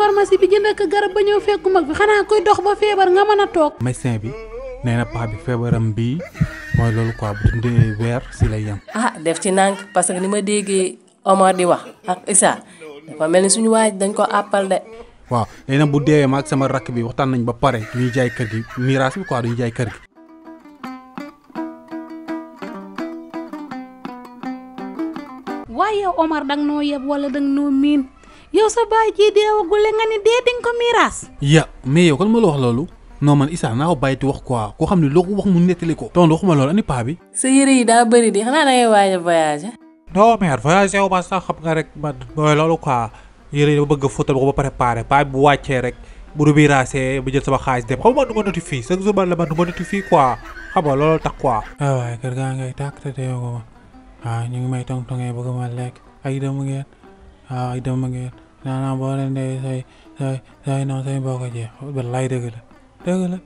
pharmacie bi jënd ak garab ba ñëw fekku mag bi xanaa koy dox ba feebar nga mën a toog. médecin bi nee na paa bi feebaram bii mooy loolu quoi bu dundee weer si lay yem. ah def ci nànk parce que ni ma déggee Omar di wax ak Issa dafa mel ni suñu waaj dañ ko àppal de. waaw léegi nag bu deewee ma ak sama rakk bi waxtaan nañ ba pare ñuy jaay kër gi miraas bi quoi duñu jaay kër gi. waaye yow Omar dang noo yeb wala dang noo miin yow sa baay ji deewagule nga ni dee dinga ko miraas. ya mais yow kan ma la wax loolu non man Issa naa ko bàyyi ti wax quoi koo xam ne loo ko wax mu nettali ko. tontu waxuma loolu ani paa bi. sa yére yi daa bëri di xanaa da ngay waaj a voyager. non mère voyagé wu ma sax xam nga rek man mooy loolu quoi yére yi dama bëgg a fotal ko ba préparé paa bi bu wàccee rek bu du miraasee bu jël sama xaalis dem xam nga man du ma notifié chaque jour man la man du ma notifié quoi xam nga loolu tax quoi. waaye kër gaa ngay tàkk te deewoo ko ma waaw ñu ngi may tong-tongee bëgg ma lekk ay dama ngeen waaw ay dama ngeen naanaa boo leen dee say non say mbokk jeex wallaay dëgg la dëgg la.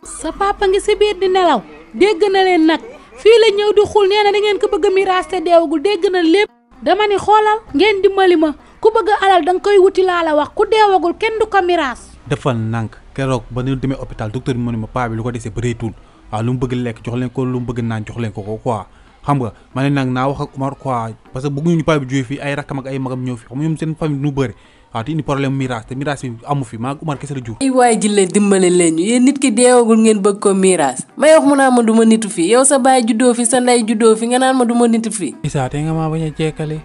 sa papa ngi si biir di nelaw dégg na leen nag fii la ñëw di xul nee na da ngeen ko bëgg a miraas te deewagul dégg na lépp dama ni xoolal ngeen dimbali ma ku bëgg alal da nga koy wuti laa la wax ku deewagul kenn du ko miraas. defal nànk keroog ba ñu demee hôpital docteur bi mu ne ma paa bi lu ko desee bëreetul waaw lu mu bëgg lekk jox leen ko lu mu bëgg naan jox leen ko quoi xam nga ma ne nag naa wax ak Omar quoi parce que bëgguñu paa bi jógee fii ay rakkam ak ay magam ñëw fi xam nga ñoom seen famille nu bëri waaw te indi problème miraas te miraas bi amu fi maa Omar kese la jur. ay waay jille dimbale leen ñu yéen nit ki deewagul ngeen bëgg ko miraas may wax mu naan ma du ma nitu fii yow sa baay juddoo fi sa ndey juddoo fi nga naan ma du ma nitu fii. Issa te nga maa bañ a jekkale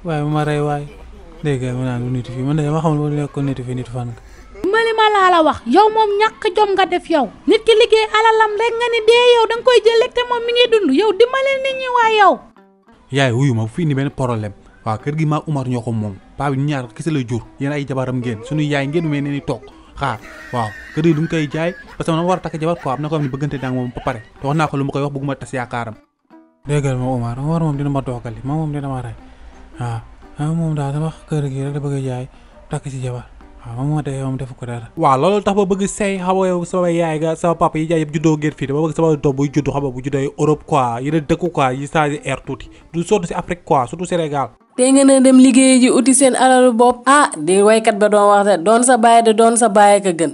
waaye ma rey waay dégg nga ma naan du nitu fii man de ma xamul ba nekk ko nitu fii nitu fan nga. dimbali ma laa la wax yow moom ñàkk jom nga def yow nit ki liggéey alalam rek nga ni dee yow da nga koy jël te moom mi ngi dund yow dimbali nit ñi waay yow. yaay wuyu ma fii ni benn problème waaw kër gi maa Omar ñoo ko moom paa bi ñaar kese la jur yéen ay jabaram ngeen suñu yaay ngeen mel ne ni toog xaar waaw kër gi du nga koy jaay parce que man war a takk jabar quoi am na ko xam ne bëggante naa moom ba pare te wax naa ko lu ma koy wax bëgguma tas yaakaaram. déggal ma Omar moom dina ma toogali moom dina ma rey waaw moom daal sama kër gi rek da bëgg a jaay takk si jabar waaw moom moo tax moom defu ko dara. waaw loolu tax ba bëgg say xam nga yow sama yaay ga sama papa yi jaay yëpp juddoo ngeen fii dama bëgg sama doom buy judd xam nga bu juddoo Europe quoi yeneen dëkku quoi yi changé air tuuti du sonn si Afrique quoi surtout Sénégal. te ngeen a dem liggéey ji uti seen alalu bopp. ah di waykat ba doon wax de doon sa baay de doon sa baay ka gën.